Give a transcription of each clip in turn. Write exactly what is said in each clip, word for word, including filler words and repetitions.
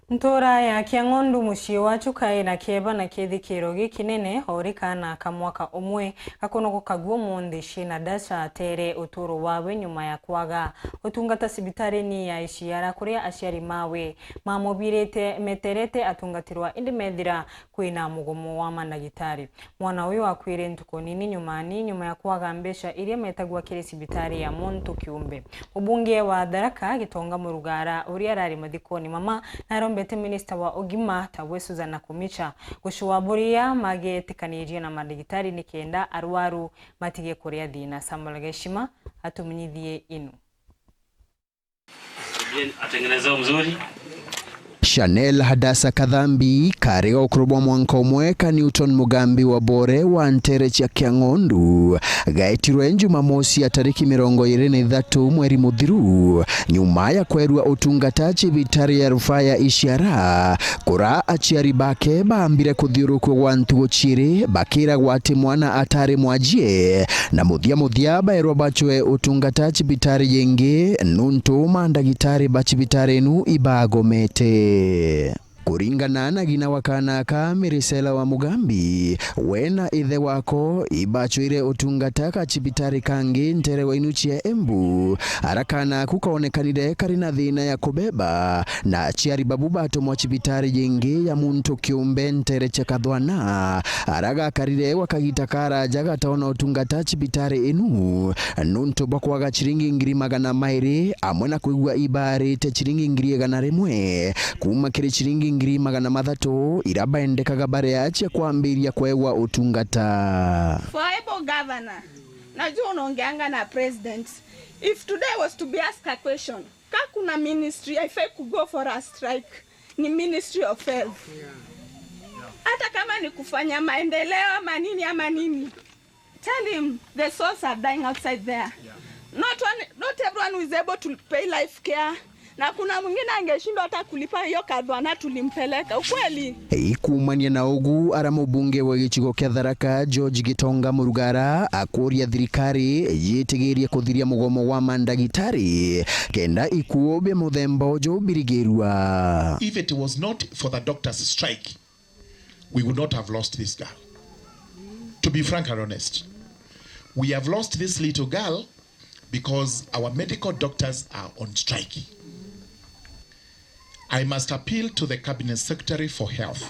Ntuura ya Kiang'ondu, mucii wa Chuka, ina kieba na kithikiro gikinene, o ri kaana ka mwaka umwe gakunugukagua umunthi. Shina Dasha ateere uturo wawe nyuma ya kwaga utungata cibitarini ya Ishiara, kuria aciari mawe mamubirite meterete atungatirwa, indi methira kwina mugomo wa mandagitari. Mwana uyu akuire ntuku nini nyumani, nyuma ya kwaga mbeca iria metagua kiri cibitari ya Muntu Kiumbe. Mubunge wa Tharaka Gitonga Murugara, uria arari mathikoni mama, narombete minista wa ugima tawe Susan Nakhumicha gucua buria magetikanirie na mandagitari nikenda arwaru matige kuria thina. Samuel Geshima atumenyithie inu. Atengenezeo mzuri. Chanel Hadasa Kathambi, kari ga ukuru bwa mwanka umwe ka Newton Mugambi wa Bore wa ntere cia Kiang'ondu, gaetirwe Jumamosi ya tariki mirongo iri na ithatu mweri muthiru, nyuma ya kwerua utungata cibitari ya rufaa ya Ishiara, kura aciari bake baambire kuthiurukua gwa ntugu ciiri, bakiragwa ati mwana atari mwajie, na muthia muthia baerwa bacwe utungata cibitari yingi, nuntu mandagitari ba cibitari inu ibagomete. Kuringana na ng'ina wa kaana aka, Mirisela wa Mugambi, we na ithe wako ibacwire utungata ka cibitari kangi ntere wa inu cia Embu, ara kaana aku kaonekanire kari na thina ya kubeba, na aciari babu batumwa cibitari yingi ya Muntu Kiumbe ntere cia Kathwana, ara gakarire gwa kagita karaja gataona utungata cibitari inu, nuntu bwa kwaga ciringi ngiri magana mairi, amwe na kwigua ibaarite ciringi ngiri igana rimwe, kuuma kiri ciringi ngiri magana mathatu, ira baendekaga baria cia kwambiria kwegwa utungata. For able governor, najua unaongeanga na president. If today was to be asked a question, ka kuna ministry haifai ku go for a strike, ni Ministry of Health. Hata kama ni kufanya maendeleo ama nini ama nini, tell him the souls are dying outside there. Not one, not everyone who is able to pay life care. Na kuna mwingine angeshindwa hata kulipa hiyo Kathwana tulimpeleka. Ukweli? Ikuumania na ugu, ara mubunge wa gicigo kia Tharaka, George Gitonga Murugara, akuuria thirikari yitigirie kuthiria mugomo wa mandagitari, kenda ikuo bia muthemba uju birigirua. If it was not for the doctors' strike, we would not have lost this girl. To be frank and honest, we have lost this little girl because our medical doctors are on strike. I must appeal to the Cabinet Secretary for Health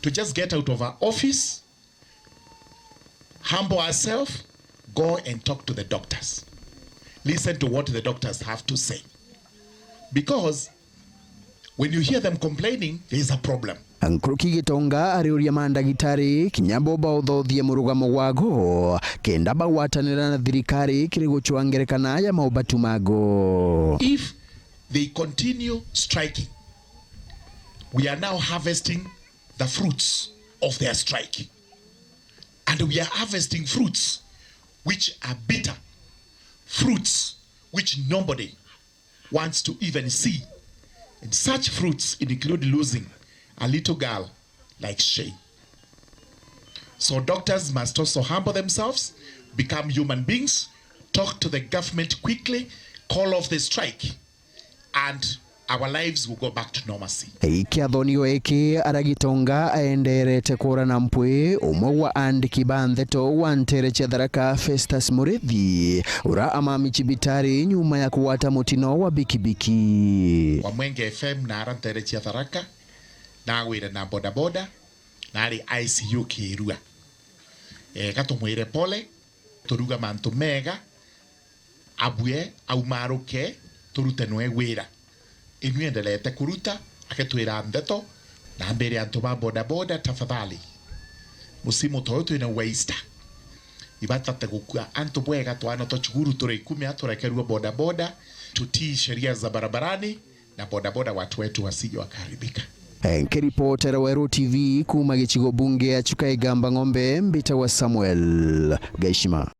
to just get out of her office, humble herself, go and talk to the doctors. Listen to what the doctors have to say. Because when you hear them complaining, there is a problem. Nkuruki Gitonga ariuria mandagitari kinya bo bauthothie murugamo gwago, kenda bagwatanira na thirikari kiri gucwa ngerekana ya maubatu mago. If they continue striking, we are now harvesting the fruits of their strike. And we are harvesting fruits which are bitter, fruits which nobody wants to even see. And such fruits include losing a little girl like Shay. So doctors must also humble themselves, become human beings, talk to the government quickly, call off the strike, and our lives will go back to normalcy. Ikiathonio iki, ara Gitonga aenderete kuura na mpwi, umwe wa aandiki ba ntheto wa ntere cia Tharaka, Festus Murithi, ura amami cibitari nyuma ya kugwata mutino wa bikibiki. Wa Mwenge F M na ara ntere cia Tharaka, nagwire na bodaboda, nari I C U Kirua. Ega tumwire pole, turuga mantu mega, abue, aumaruke, turute nwe wira. Inui endelete kuruta, aketwira ndeto, na ambire antu ba bodaboda, tafadhali, musimu ta uyu twina wa Easter, ibatate gukua antu bwega, twana twa cukuru turi ikumi a turekerua bodaboda, tutii sheria za barabarani, na bodaboda watu wetu wasije wakaharibika. Nkiripotera Weru T V kuuma gicigo bunge ya Chuka Igamba Ng'ombe, mbitagwa Samuel Gaishima.